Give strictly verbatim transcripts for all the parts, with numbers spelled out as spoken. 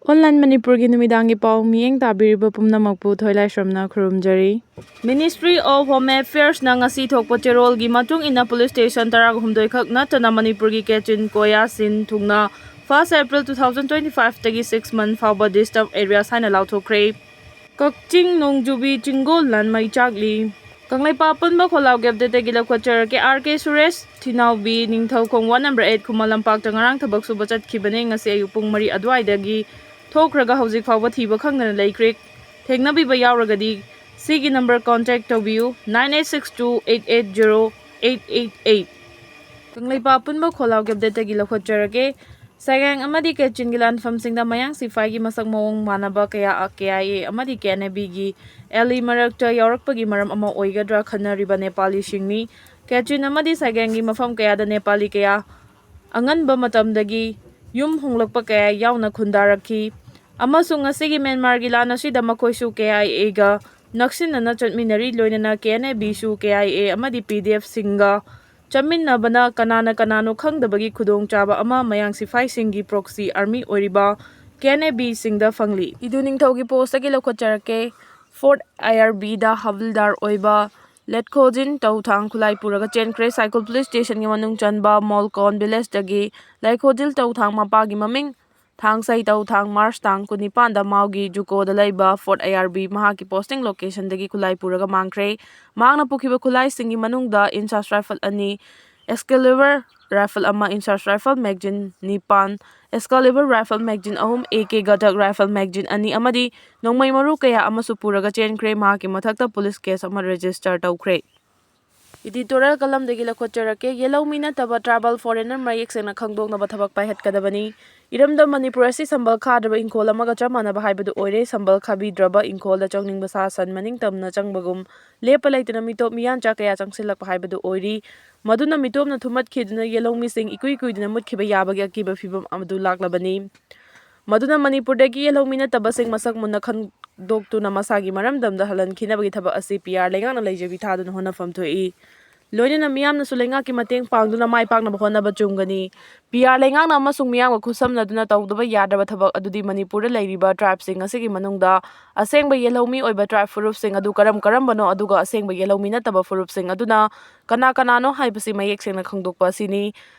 Online ꯃꯅꯤꯄꯨꯔꯒꯤ ꯅꯨꯃꯤꯗꯥꯡꯒꯤ ꯄꯥꯎ ꯃꯤꯠꯌꯦꯡ ꯇꯥꯕꯤꯔꯤꯕ ꯄꯨꯝꯅꯃꯛꯄꯨ ꯊꯣꯏꯂꯥꯏꯁ꯭ꯔꯝꯅ ꯈꯨꯔꯨꯝꯖꯔꯤ꯫ Ministry of Home Affairsꯅ ꯉꯁꯤ ꯊꯣꯛꯄ ꯆꯦꯔꯣꯜꯒꯤ ꯃꯇꯨꯡ ꯏꯟꯅ, ꯄꯨꯂꯤꯁ ꯁ꯭ꯇꯦꯁꯟ ꯇꯔꯥꯍꯨꯝꯗꯣꯏ ꯈꯛ ꯅꯠꯇꯅ ꯃꯅꯤꯄꯨꯔꯒꯤ ꯀꯦꯆꯤꯟ ꯀꯣꯌꯥ ꯁꯤꯟ ꯊꯨꯡꯅ first April two thousand twenty five ꯇꯒꯤ six month ꯐꯥꯎꯕ disturbed areas ꯍꯥꯏꯅ ꯂꯥꯎꯊꯣꯛꯈ꯭ꯔꯦ꯫ ꯀꯛꯆꯤꯡ ꯅꯣꯡꯖꯨꯕꯤ ꯆꯤꯡꯒꯣꯜ ꯂꯥꯟꯃꯩ ꯆꯥꯛꯂꯤ꯫ ꯀꯪꯂꯩꯄꯥꯛ ꯄꯨꯟꯕ ꯈꯣꯜꯂꯥꯎꯒꯤ ꯑꯞꯗꯦꯠꯇꯒꯤ ꯂꯧꯈꯠꯆꯔꯛꯀꯦ꯫ ꯑꯥꯔ ꯀꯦ Suresh, ꯊꯤꯅꯥꯎꯕꯤ, Ningthoukhong one number eight ꯈꯨꯃꯟ ꯂꯝꯄꯥꯛꯇ ꯉꯔꯥꯡ ꯊꯕꯛ ꯁꯨꯕ ꯆꯠꯈꯤꯕꯅꯦ꯫ ꯉꯁꯤ ꯑꯌꯨꯛ ꯄꯨꯡ ꯃꯔꯤ ꯑꯗꯨꯋꯥꯏꯗꯒꯤ ꯊꯣꯛꯈ꯭ꯔꯒ ꯍꯧꯖꯤꯛ ꯐꯥꯎꯕ ꯊꯤꯕ ꯈꯪꯗꯅ ꯂꯩꯈ꯭ꯔꯦ꯫ ꯊꯦꯡꯅꯕꯤꯕ ꯌꯥꯎꯔꯒꯗꯤ ꯁꯤꯒꯤ ꯅꯝꯕꯔ ꯀꯣꯟꯇꯦꯛ ꯇꯧꯕꯤꯌꯨ, nine eight six two eight eight zero eight eight eight꯫ Kangleipak ꯄꯨꯟꯕ ꯈꯣꯜꯂꯥꯎꯒꯤ ꯑꯞꯗꯦꯠꯇꯒꯤ ꯂꯧꯈꯠꯆꯔꯒꯦ꯫ ꯁꯥꯏꯒꯥꯡ ꯑꯃꯗꯤ ꯀꯦꯆꯤꯟꯒꯤ ꯂꯥꯟꯐꯝꯁꯤꯡꯗ ꯃꯌꯥꯡ ꯁꯤꯐꯥꯏꯒꯤ ꯃꯁꯛ ꯃꯑꯣꯡ ꯃꯥꯟꯅꯕ ꯀꯌꯥ ꯀꯦ ꯑꯥꯏ ꯑꯦ ꯑꯃꯗꯤ ꯀꯦ ꯑꯦꯟ ꯑꯦ ꯕꯤꯒꯤ ꯑꯦꯂꯤ ꯃꯔꯛꯇ ꯌꯥꯎꯔꯛꯄꯒꯤ ꯃꯔꯝ ꯑꯃ ꯑꯣꯏꯒꯗ꯭ꯔꯥ ꯈꯟꯅꯔꯤꯕ ꯅꯦꯄꯥꯂꯤꯁꯤꯡꯅꯤ꯫ ꯀꯦꯆꯤꯟ ꯑꯃꯗꯤ ꯁꯥꯏꯒꯥꯡꯒꯤ ꯃꯐꯝ ꯀꯌꯥꯗ ꯅꯦꯄꯥꯂꯤ ꯀꯌꯥ ꯑꯉꯟꯕ ꯃꯇꯝꯗꯒꯤ ꯌꯨꯝ ꯍꯣꯡꯂꯛꯄ ꯀꯌꯥ ꯌꯥꯎꯅ ꯈꯨꯟꯗꯥꯔꯛꯈꯤ, ꯑꯃꯁꯨꯡ ꯉꯁꯤꯒꯤ ꯃ꯭ꯌꯥꯟꯃꯥꯔꯒꯤ ꯂꯥꯟ ꯑꯁꯤꯗ ꯃꯈꯣꯏꯁꯨ ꯀꯦ ꯑꯥꯏ ꯑꯦꯒ ꯅꯛꯁꯤꯟꯅꯅ ꯆꯠꯃꯤꯟꯅꯔꯤ, ꯂꯣꯏꯅꯅ ꯀꯦ N A ꯕꯤꯁꯨ K I A ꯑꯃꯗꯤ ꯄꯤ ꯗꯤ ꯑꯦꯐꯁꯤꯡꯒ ꯆꯠꯃꯤꯟꯅꯕꯅ ꯀꯅꯥꯅ ꯀꯅꯥꯅꯣ ꯈꯪꯗꯕꯒꯤ ꯈꯨꯗꯣꯡꯆꯥꯕ ꯑꯃ ꯃꯌꯥꯡ ꯁꯤꯐꯥꯏꯁꯤꯡꯒꯤ proxy army ꯑꯣꯏꯔꯤꯕ ꯀꯦ ꯑꯦꯟ ꯑꯦ ꯕꯤꯁꯤꯡꯗ ꯐꯪꯂꯤ꯫ ꯏꯗꯨ ꯅꯤꯡꯊꯧꯒꯤ ꯄꯣꯁꯇꯒꯤ ꯂꯧꯈꯠꯆꯔꯛꯀꯦ꯫ Fourth I R Bꯗ ꯍꯥꯕꯤꯜꯗꯥꯔ ꯑꯣꯏꯕ ꯂꯦꯠꯈꯣꯖꯤꯟ ꯇꯧꯊꯥꯡ ꯈꯨꯠꯂꯥꯏ ꯄꯨꯔꯒ ꯆꯦꯟꯈ꯭ꯔꯦ꯫ ꯁꯥꯏꯀꯨꯜ ꯄꯨꯂꯤꯁ ꯁ꯭ꯇꯦꯁꯟꯒꯤ ꯃꯅꯨꯡ ꯆꯟꯕ ꯃꯣꯜꯀꯣꯟ ꯚꯤꯂꯦꯖꯇꯒꯤ ꯂꯩꯈꯣꯖꯤꯜ ꯇꯧꯊꯥꯡ, ꯃꯄꯥꯒꯤ ꯃꯃꯤꯡ ꯊꯥꯡꯁꯩ ꯇꯧꯊꯥꯡ, ꯃꯥꯔꯆ ꯇꯥꯡ ꯀꯨꯟꯅꯤꯄꯥꯟꯗ ꯃꯥꯎꯒꯤ ꯖꯨꯀꯣꯗ ꯂꯩꯕ Fourth I R B ꯃꯍꯥꯛꯀꯤ posting locationꯗꯒꯤ ꯈꯨꯠꯂꯥꯏ ꯄꯨꯔꯒ ꯃꯥꯡꯈ꯭ꯔꯦ꯫ ꯃꯍꯥꯛꯅ ꯄꯨꯈꯤꯕ ꯈꯨꯠꯂꯥꯏꯁꯤꯡꯒꯤ ꯃꯅꯨꯡꯗ INSAS rifle ꯑꯅꯤ, Excalibur rifle ꯑꯃ, INSAS rifle magazine ꯅꯤꯄꯥꯟ, Excalibur rifle magazine ꯑꯍꯨꯝ, A K Gadak rifle magazine ꯑꯅꯤ ꯑꯃꯗꯤ ꯅꯣꯡꯃꯩ ꯃꯔꯨ ꯀꯌꯥ ꯑꯃꯁꯨ ꯄꯨꯔꯒ ꯆꯦꯟꯈ꯭ꯔꯦ꯫ ꯃꯍꯥꯛꯀꯤ ꯃꯊꯛꯇ ꯄꯨꯂꯤꯁ case ꯑꯃ register ꯇꯧꯈ꯭ꯔꯦ꯫ Editorial columnꯗꯒꯤ ꯂꯧꯈꯠꯆꯔꯛꯀꯦ꯫ ꯌꯦꯜꯍꯧꯃꯤ ꯅꯠꯇꯕ tribal foreigner ꯃꯌꯦꯛ ꯁꯦꯡꯅ ꯈꯪꯗꯣꯛꯅꯕ ꯊꯕꯛ ꯄꯥꯏꯈꯠꯀꯗꯕꯅꯤ꯫ ꯏꯔꯝꯗꯝ ꯃꯅꯤꯄꯨꯔ ꯑꯁꯤ ꯁꯝꯕꯜ ꯈꯥꯗ꯭ꯔꯕ ꯏꯪꯈꯣꯜ ꯑꯃꯒ ꯆꯞ ꯃꯥꯟꯅꯕ ꯍꯥꯏꯕꯗꯨ ꯑꯣꯏꯔꯦ꯫ ꯁꯝꯕꯜ ꯈꯥꯕꯤꯗ꯭ꯔꯕ ꯏꯪꯈꯣꯜꯗ ꯆꯪꯅꯤꯡꯕ ꯁꯥ ꯁꯟ ꯃꯅꯤꯡ ꯇꯝꯅ ꯆꯪꯕꯒꯨꯝ ꯂꯦꯞꯄ ꯂꯩꯇꯅ ꯃꯤꯇꯣꯞ ꯃꯤꯌꯥꯟꯆꯥ ꯀꯌꯥ ꯆꯪꯁꯤꯜꯂꯛꯄ ꯍꯥꯏꯕꯗꯨ ꯑꯣꯏꯔꯤ꯫ ꯃꯗꯨꯅ ꯃꯤꯇꯣꯞꯅ ꯊꯨꯝꯃꯠꯈꯤꯗꯨꯅ ꯌꯦꯜꯍꯧꯃꯤꯁꯤꯡ ꯏꯀꯨꯏ ꯀꯨꯏꯗꯅ ꯃꯨꯠꯈꯤꯕ ꯌꯥꯕꯒꯤ ꯑꯀꯤꯕ ꯐꯤꯚꯝ ꯑꯗꯨ ꯂꯥꯛꯂꯕꯅꯤ꯫ ꯃꯗꯨꯅ ꯃꯅꯤꯄꯨꯔꯗꯒꯤ ꯌꯦꯜꯍꯧꯃꯤ ꯅꯠꯇꯕꯁꯤꯡ ꯃꯁꯛ ꯃꯨꯟꯅ ꯈꯪꯗꯣꯛꯇꯨꯅ ꯃꯁꯥꯒꯤ ꯃꯔꯝꯗꯝꯗ ꯍꯜꯍꯟꯈꯤꯅꯕꯒꯤ ꯊꯕꯛ ꯑꯁꯤ P R ꯂꯩꯉꯥꯛꯅ ꯂꯩꯖꯕꯤ ꯊꯥꯗꯨꯅ ꯍꯣꯠꯅꯐꯝ ꯊꯣꯛꯏ꯫ ꯂꯣꯏꯅꯅ ꯃꯤꯌꯥꯝꯅꯁꯨ ꯂꯩꯉꯥꯛꯀꯤ ꯃꯇꯦꯡ ꯄꯥꯡꯗꯨꯅ ꯃꯥꯏ ꯄꯥꯛꯅꯕ ꯍꯣꯠꯅꯕ ꯆꯨꯝꯒꯅꯤ꯫ ꯄꯤ ꯑꯥꯔ ꯂꯩꯉꯥꯛꯅ ꯑꯃꯁꯨꯡ ꯃꯤꯌꯥꯝꯒ ꯈꯨꯠꯁꯝꯅꯗꯨꯅ ꯇꯧꯗꯕ ꯌꯥꯗ꯭ꯔꯕ ꯊꯕꯛ ꯑꯗꯨꯗꯤ ꯃꯅꯤꯄꯨꯔꯗ ꯂꯩꯔꯤꯕ tribeꯁꯤꯡ ꯑꯁꯤꯒꯤ ꯃꯅꯨꯡꯗ ꯑꯁꯦꯡꯕ ꯌꯦꯜꯍꯧꯃꯤ ꯑꯣꯏꯕ tribe ꯐꯨꯔꯨꯞꯁꯤꯡ ꯑꯗꯨ ꯀꯔꯝ ꯀꯔꯝꯕꯅꯣ, ꯑꯗꯨꯒ ꯑꯁꯦꯡꯕ ꯌꯦꯜꯍꯧꯃꯤ ꯅꯠꯇꯕ ꯐꯨꯔꯨꯞꯁꯤꯡ ꯑꯗꯨꯅ ꯀꯅꯥ ꯀꯅꯥꯅꯣ ꯍꯥꯏꯕꯁꯤ ꯃꯌꯦꯛ ꯁꯦꯡꯅ ꯈꯪꯗꯣꯛꯄ ꯑꯁꯤꯅꯤ꯫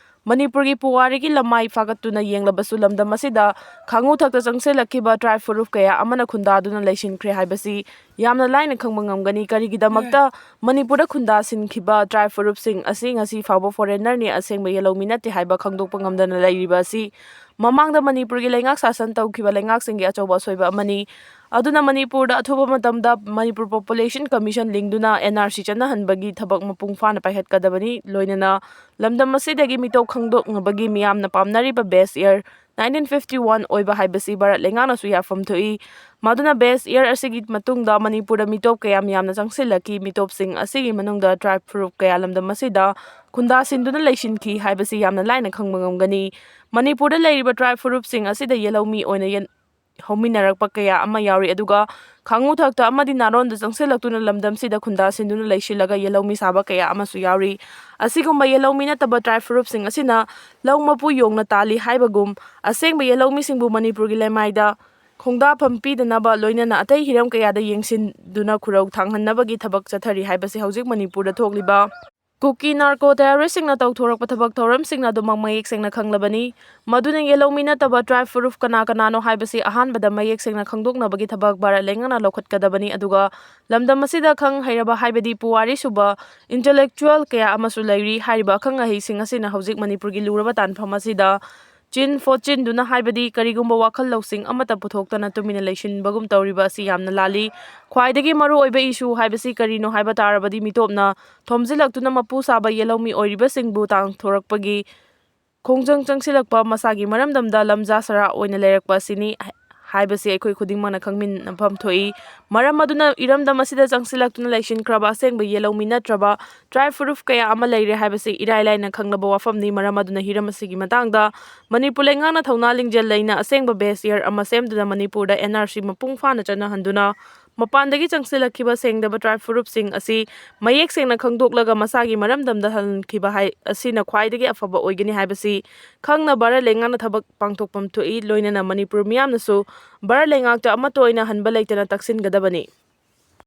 ꯃꯅꯤꯄꯨꯔꯒꯤ ꯄꯨꯋꯥꯔꯤꯒꯤ ꯂꯃꯥꯏ ꯐꯥꯒꯠꯇꯨꯅ ꯌꯦꯡꯂꯕꯁꯨ ꯂꯝꯗꯝ ꯑꯁꯤꯗ ꯈꯥꯉꯨ ꯊꯛꯇ ꯆꯪꯁꯤꯜꯂꯛꯈꯤꯕ tribe ꯐꯨꯔꯨꯞ ꯀꯌꯥ ꯑꯃꯅ ꯈꯨꯟꯗꯥꯗꯨꯅ ꯂꯩꯁꯤꯟꯈ꯭ꯔꯦ ꯍꯥꯏꯕꯁꯤ ꯌꯥꯝꯅ ꯂꯥꯏꯅ ꯈꯪꯕ ꯉꯝꯒꯅꯤ꯫ ꯀꯔꯤꯒꯤꯗꯃꯛꯇ ꯃꯅꯤꯄꯨꯔꯗ ꯈꯨꯟꯗꯥꯁꯤꯟꯈꯤꯕ tribe ꯐꯨꯔꯨꯞꯁꯤꯡ ꯑꯁꯤ ꯉꯁꯤ ꯐꯥꯎꯕ foreignerꯅꯤ, ꯑꯁꯦꯡꯕ ꯌꯦꯜꯍꯧꯃꯤ ꯅꯠꯇꯦ ꯍꯥꯏꯕ ꯈꯪꯗꯣꯛꯄ ꯉꯝꯗꯅ ꯂꯩꯔꯤꯕ ꯑꯁꯤ ꯃꯃꯥꯡꯗ ꯃꯅꯤꯄꯨꯔꯒꯤ ꯂꯩꯉꯥꯛ ꯁꯥꯁꯟ ꯇꯧꯈꯤꯕ ꯂꯩꯉꯥꯛꯁꯤꯡꯒꯤ ꯑꯆꯧꯕ ꯑꯁꯣꯏꯕ ꯑꯃꯅꯤ꯫ ꯑꯗꯨꯅ ꯃꯅꯤꯄꯨꯔꯗ ꯑꯊꯨꯕ ꯃꯇꯝꯗ Manipur Population Commission ꯂꯤꯡꯗꯨꯅ N R C ꯆꯠꯅꯍꯟꯕꯒꯤ ꯊꯕꯛ ꯃꯄꯨꯡ ꯐꯥꯅ ꯄꯥꯏꯈꯠꯀꯗꯕꯅꯤ꯫ ꯂꯣꯏꯅꯅ ꯂꯝꯗꯝ ꯑꯁꯤꯗꯒꯤ ꯃꯤꯇꯣꯞ ꯈꯪꯗꯣꯛꯅꯕꯒꯤ ꯃꯤꯌꯥꯝꯅ ꯄꯥꯝꯅꯔꯤꯕ base year nineteen fifty one ꯑꯣꯏꯕ ꯍꯥꯏꯕꯁꯤ ꯚꯥꯔꯠ ꯂꯩꯉꯥꯛꯅꯁꯨ ꯌꯥꯐꯝ ꯊꯣꯛꯏ꯫ ꯃꯗꯨꯅ base year ꯑꯁꯤꯒꯤ ꯃꯇꯨꯡꯗ ꯃꯅꯤꯄꯨꯔꯗ ꯃꯤꯇꯣꯞ ꯀꯌꯥꯝ ꯌꯥꯝꯅ ꯆꯪꯁꯤꯜꯂꯛꯈꯤ꯫ ꯃꯤꯇꯣꯞꯁꯤꯡ ꯑꯁꯤꯒꯤ ꯃꯅꯨꯡꯗ tribe ꯐꯨꯔꯨꯞ ꯀꯌꯥ ꯂꯝꯗꯝ ꯑꯁꯤꯗ ꯈꯨꯟꯗꯥꯁꯤꯟꯗꯨꯅ ꯂꯩꯁꯤꯟꯈꯤ ꯍꯥꯏꯕꯁꯤ ꯌꯥꯝꯅ ꯂꯥꯏꯅ ꯈꯪꯕ ꯉꯝꯒꯅꯤ꯫ ꯃꯅꯤꯄꯨꯔꯗ ꯂꯩꯔꯤꯕ tribe ꯐꯨꯔꯨꯞꯁꯤꯡ ꯑꯁꯤꯗ ꯌꯦꯜꯍꯧꯃꯤ ꯑꯣꯏꯅ ꯌꯦꯟ-, ꯍꯧꯃꯤꯟꯅꯔꯛꯄ ꯀꯌꯥ ꯑꯃ ꯌꯥꯎꯔꯤ, ꯑꯗꯨꯒ ꯈꯥꯉꯨ ꯊꯛꯇ ꯑꯃꯗꯤ ꯅꯥꯔꯣꯟꯗ ꯆꯪꯁꯤꯜꯂꯛꯇꯨꯅ ꯂꯝꯗꯝꯁꯤꯗ ꯈꯨꯟꯗꯥꯁꯤꯟꯗꯨꯅ ꯂꯩꯁꯤꯜꯂꯒ ꯌꯦꯜꯍꯧꯃꯤ ꯁꯥꯕ ꯀꯌꯥ ꯑꯃꯁꯨ ꯌꯥꯎꯔꯤ꯫ ꯑꯁꯤꯒꯨꯝꯕ ꯌꯦꯜꯍꯧꯃꯤ ꯅꯠꯇꯕ tribe ꯐꯨꯔꯨꯞꯁꯤꯡ ꯑꯁꯤꯅ ꯂꯧ ꯃꯄꯨ ꯌꯣꯡꯅ ꯇꯥꯜꯂꯤ ꯍꯥꯏꯕꯒꯨꯝ, ꯑꯁꯦꯡꯕ ꯌꯦꯜꯍꯧꯃꯤꯁꯤꯡꯕꯨ ꯃꯅꯤꯄꯨꯔꯒꯤ ꯂꯩꯃꯥꯏꯗ ꯈꯣꯡꯗꯥꯐꯝ ꯄꯤꯗꯅꯕ, ꯂꯣꯏꯅꯅ ꯑꯇꯩ ꯍꯤꯔꯝ ꯀꯌꯥꯗ ꯌꯦꯡꯁꯤꯟꯗꯨꯅ ꯈꯨꯔꯧ ꯊꯥꯡꯍꯟꯅꯕꯒꯤ ꯊꯕꯛ ꯆꯠꯊꯔꯤ ꯍꯥꯏꯕꯁꯤ ꯍꯧꯖꯤꯛ ꯃꯅꯤꯄꯨꯔꯗ ꯊꯣꯛꯂꯤꯕ ꯀꯨꯀꯤ narco terroristꯁꯤꯡꯅ ꯇꯧꯊꯣꯔꯛꯄ ꯊꯕꯛ ꯊꯧꯔꯝꯁꯤꯡꯅ ꯑꯗꯨꯃꯛ ꯃꯌꯦꯛ ꯁꯦꯡꯅ ꯈꯪꯂꯕꯅꯤ꯫ ꯃꯗꯨꯅ ꯌꯦꯜꯍꯧꯃꯤ ꯅꯠꯇꯕ tribe ꯐꯨꯔꯨꯞ ꯀꯅꯥ ꯀꯅꯥꯅꯣ ꯍꯥꯏꯕꯁꯤ ꯑꯍꯥꯟꯕꯗ ꯃꯌꯦꯛ ꯁꯦꯡꯅ ꯈꯪꯗꯣꯛꯅꯕꯒꯤ ꯊꯕꯛ ꯚꯥꯔꯠ ꯂꯩꯉꯥꯛꯅ ꯂꯧꯈꯠꯀꯗꯕꯅꯤ, ꯑꯗꯨꯒ ꯂꯝꯗꯝ ꯑꯁꯤꯗ ꯈꯪ ꯍꯩꯔꯕ ꯍꯥꯏꯕꯗꯤ ꯄꯨꯋꯥꯔꯤ ꯁꯨꯕ intellectual ꯀꯌꯥ ꯑꯃꯁꯨ ꯂꯩꯔꯤ꯫ ꯍꯥꯏꯔꯤꯕ ꯑꯈꯪ ꯑꯍꯩꯁꯤꯡ ꯑꯁꯤꯅ ꯍꯧꯖꯤꯛ ꯃꯅꯤꯄꯨꯔꯒꯤ ꯂꯨꯔꯕ ꯇꯥꯟꯐꯝ ꯑꯁꯤꯗ ꯆꯤꯟ ꯐꯣꯠꯆꯤꯟꯗꯨꯅ, ꯍꯥꯏꯕꯗꯤ ꯀꯔꯤꯒꯨꯝꯕ ꯋꯥꯈꯜ ꯂꯧꯁꯤꯡ ꯑꯃꯠꯇ ꯄꯨꯊꯣꯛꯇꯅ ꯇꯨꯃꯤꯟꯅ ꯂꯩꯁꯤꯟꯕꯒꯨꯝ ꯇꯧꯔꯤꯕ ꯑꯁꯤ ꯌꯥꯝꯅ ꯂꯥꯜꯂꯤ꯫ ꯈ꯭ꯋꯥꯏꯗꯒꯤ ꯃꯔꯨꯑꯣꯏꯕ issue ꯍꯥꯏꯕꯁꯤ ꯀꯔꯤꯅꯣ ꯍꯥꯏꯕ ꯇꯥꯔꯕꯗꯤ ꯃꯤꯇꯣꯞꯅ ꯊꯣꯝꯖꯤꯜꯂꯛꯇꯨꯅ ꯃꯄꯨ ꯁꯥꯕ ꯌꯦꯜꯍꯧꯃꯤ ꯑꯣꯏꯔꯤꯕꯁꯤꯡꯕꯨ ꯇꯥꯡꯊꯣꯔꯛꯄꯒꯤ ꯈꯣꯡꯖꯪ ꯆꯪꯁꯤꯜꯂꯛꯄ ꯃꯁꯥꯒꯤ ꯃꯔꯝꯗꯝꯗ ꯂꯝꯖꯥ ꯁꯔꯥ ꯑꯣꯏꯅ ꯂꯩꯔꯛꯄ ꯑꯁꯤꯅꯤ ꯍꯥꯏꯕꯁꯤ ꯑꯩꯈꯣꯏ ꯈꯨꯗꯤꯡꯃꯛꯅ ꯈꯪꯃꯤꯟꯅꯐꯝ ꯊꯣꯛꯏ꯫ ꯃꯔꯝ ꯑꯗꯨꯅ ꯏꯔꯝꯗꯝ ꯑꯁꯤꯗ ꯆꯪꯁꯤꯜꯂꯛꯇꯨꯅ ꯂꯩꯁꯤꯟꯈ꯭ꯔꯕ ꯑꯁꯦꯡꯕ ꯌꯦꯜꯍꯧꯃꯤ ꯅꯠꯇ꯭ꯔꯕ tribe ꯐꯨꯔꯨꯞ ꯀꯌꯥ ꯑꯃ ꯂꯩꯔꯦ ꯍꯥꯏꯕꯁꯤ ꯏꯔꯥꯏ ꯂꯥꯏꯅ ꯈꯪꯂꯕ ꯋꯥꯐꯝꯅꯤ꯫ ꯃꯔꯝ ꯑꯗꯨꯅ ꯍꯤꯔꯝ ꯑꯁꯤꯒꯤ ꯃꯇꯥꯡꯗ ꯃꯅꯤꯄꯨꯔ ꯂꯩꯉꯥꯛꯅ ꯊꯧꯅꯥ ꯂꯤꯡꯖꯦꯜ ꯂꯩꯅ ꯑꯁꯦꯡꯕ base year ꯑꯃ ꯁꯦꯝꯗꯨꯅ ꯃꯅꯤꯄꯨꯔꯗ N R C ꯃꯄꯨꯡ ꯐꯥꯅ ꯆꯠꯅꯍꯟꯗꯨꯅ ꯃꯄꯥꯟꯗꯒꯤ ꯆꯪꯁꯤꯜꯂꯛꯈꯤꯕ ꯁꯦꯡꯗꯕ ꯇ꯭ꯔꯥꯏꯕ ꯐꯨꯔꯨꯞꯁꯤꯡ ꯑꯁꯤ ꯃꯌꯦꯛ ꯁꯦꯡꯅ ꯈꯪꯗꯣꯛꯂꯒ ꯃꯁꯥꯒꯤ ꯃꯔꯝꯗꯝꯗ ꯍꯜꯍꯟꯈꯤꯕ ꯍꯥꯏ-, ꯑꯁꯤꯅ ꯈ꯭ꯋꯥꯏꯗꯒꯤ ꯑꯐꯕ ꯑꯣꯏꯒꯅꯤ ꯍꯥꯏꯕꯁꯤ ꯈꯪꯅ ꯚꯥꯔꯠ ꯂꯩꯉꯥꯛꯅ ꯊꯕꯛ ꯄꯥꯡꯊꯣꯛꯐꯝ ꯊꯣꯛꯏ꯫ ꯂꯣꯏꯅꯅ ꯃꯅꯤꯄꯨꯔ ꯃꯤꯌꯥꯝꯅꯁꯨ ꯚꯥꯔꯠ ꯂꯩꯉꯥꯛꯇ ꯑꯃꯠꯇ ꯑꯣꯏꯅ ꯍꯟꯕ ꯂꯩꯇꯅ ꯇꯛꯁꯤꯟꯒꯗꯕꯅꯤ꯫